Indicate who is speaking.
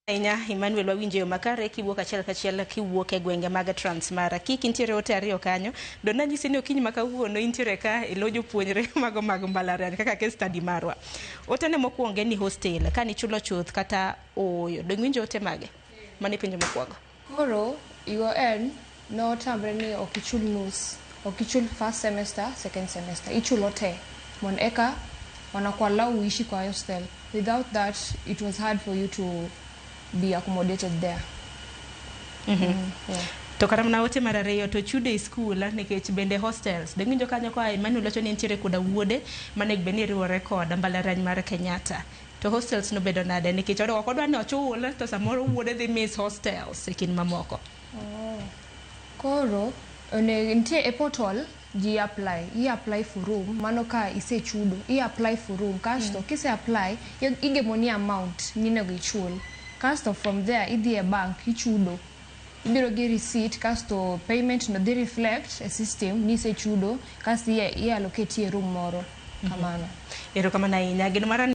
Speaker 1: Ahinya Emmanuel, wawinjo yo makare kiwuok achiel kachiel kiwuok e gwenge mag Transmara. Kik intiere ote ariyo kanyo, do nanyisi ni okinyi ma kawuono intiere ka e lo jopuonjre mago mag mbalariany kaka case study marwa. Ote ne mokwongo en ni hostel, ka nichulo chuth kata ooyo. Dong winjo ote mage? Mano e penjo mokwongo.
Speaker 2: Koro UoN notamre ni ok ichul nus, ok ichul first semester, second semester, ichulo te mondo eka wanaku-allow uishi kwa hostel. Without that, it was hard for you to be accommodated there. Yeah.
Speaker 1: To kata mana ote mar ariyo to chudo e skul nikech bende hostels. Dong winjo kanyo koa Emmanuel wacho ni nitiere koda wuode manego bed ni riwore kod mbalariany mar Kenyatta. To hostels nobedo nade nikech ok odwa ni ochul to samoro wuode dhi miss hostels e kind mamoko.
Speaker 2: Oh. Koro one nitie e portal ji apply, i apply for room, mano ka isechudo, i apply for room, kasto kise apply igemo ni amount minego ichul. Kasto from there idhi e bank ichudo. Ibiro gi receipt kasto payment no dhi reflect e system ni isechudo kasto i allocate e room moro kamano.
Speaker 1: Erokamano ahinya. Geno mara